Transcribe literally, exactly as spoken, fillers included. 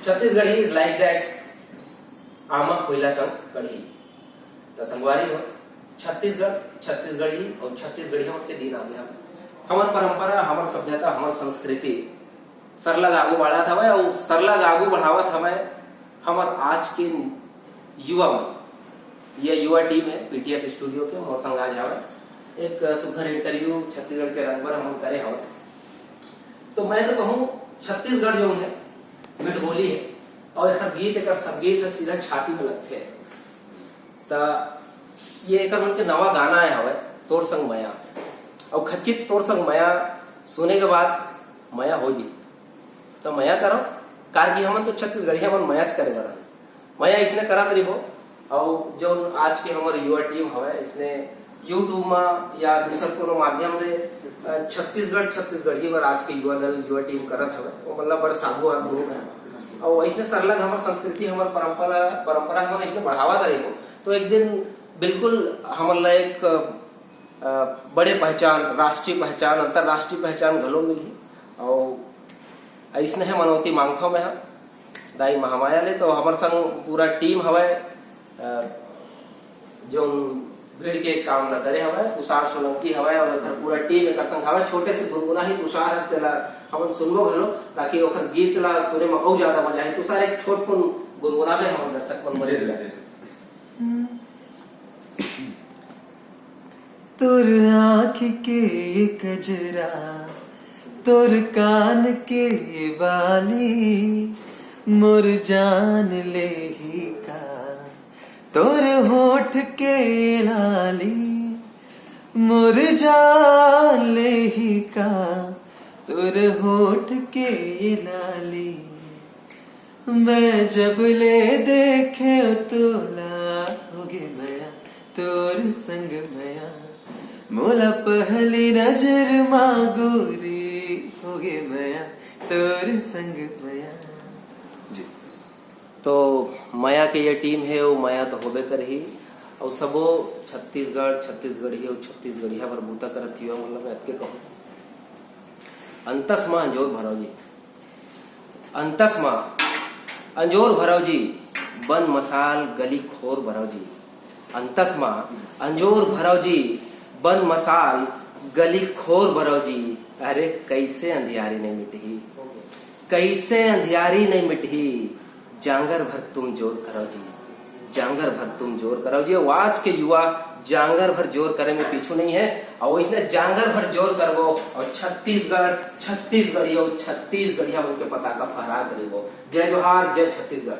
Chhattisgarhi is like that, आमा खोइला संग कढ़ी। त संगवारी हो, छत्तीसगढ़, छत्तीसगढ़ी अउ छत्तीसगढ़िया के दिन आगे हवे। हमर परंपरा, हमर सभ्यता, हमर संस्कृति सरलग आगू बढ़त हवय अउ सरलग आगू बढ़ावत हवय हमर आज के युवा मन। ये युवा टीम है पीटीएफ स्टूडियो के, मोर संग आज हवय एक सुघर इंटरव्यू छत्तीसगढ़ के रंग बर हमन करे हवन। तो मैं तो कहूँ, छत्तीसगढ़ जो है, मिठबोली है, और एकर गीत, एकर संगीत है, सीधा छाती में लगथे। त ये एकर मन के नवा गाना आए हवय, तोर संग मया। अउ खचित तोर संग मया सुने के बाद मया हो जी। त मया करो, कार कि हमन तो छत्तीसगढ़िया मन मयाच करे बर हन। मया इसने करत रहिबो। अउ जो आज के हमर युवा टीम हवय, इसने YouTube मा या दूसर कोनो माध्यम ले, अ, छत्तीसगढ़, छत्तीसगढ़ी बर आज के युवा दल, युवा टीम करत हवय, वो मतलब बड़ साधुवाद गुरु है। अउ इसने सरलग हमर संस्कृति, हमर परंपरा, परंपरा हमन इसने बढ़ावत रहिबो, तो एक दिन बिल्कुल हमन ला एक, अ, बड़े पहचान, राष्ट्रीय पहचान, अंतर्राष्ट्रीय पहचान घलो मिलही। अउ अइसने हे मनौती मांगथव मैं ह दाई महामाया ले। तो हमर संग पूरा टीम हवय, अ, जोन भीड़ के काम ल करे हवय, तुषार सोलंकी हवय और एकर पूरा टीम एकर संग हवय। छोटे से गुनगुना ही तुषार ह, तेला हमन सुनबो घलो, ताकि ओकर गीत ला सुने म अउ ज्यादा मजा आही। तुषार, एक छोट कुन गुनगुनाबे हमर दर्शक मन बर। जरूर, जरूर। तोर आँख के कजरा, तोर कान के बाली, मोर जान लेही का। तोर होठ के लाली, मोर जान लेही का। तोर होठ के लाली, मैं जब ले देखे तोला, होगे मया तोर संग मया। मोला पहली नजर मा गोरी, होगे मया तोर संग मया। जी। तो मया के ये टीम है, वो मया तो होबे करही। अउ सबो छत्तीसगढ़, छत्तीसगढ़ी अउ छत्तीसगढ़िया बर बूता करत युवा मन ल मैं अतके कहूँ, अंतस मा अंजोर भरव जी। अंतस मा अंजोर भरव जी, बन मसाल गली खोर भरव जी। अंतस मा अंजोर भरव जी, बन मसाल गली खोर भरव जी। अरे, कैसे अंधियारी नहीं मिटही, कैसे अंधियारी नहीं मिटही। जांगर भर तुम जोर करव जी, जांगर भर तुम जोर करव जी। अउ आज के युवा जांगर भर जोर करे में पीछू नहीं है। अउ इसने जांगर भर जोर करबो अउ छत्तीसगढ़, छत्तीसगढ़ी अउ छत्तीसगढ़िया मन के पताका फहरा करिबो। जय जोहार, जय छत्तीसगढ़।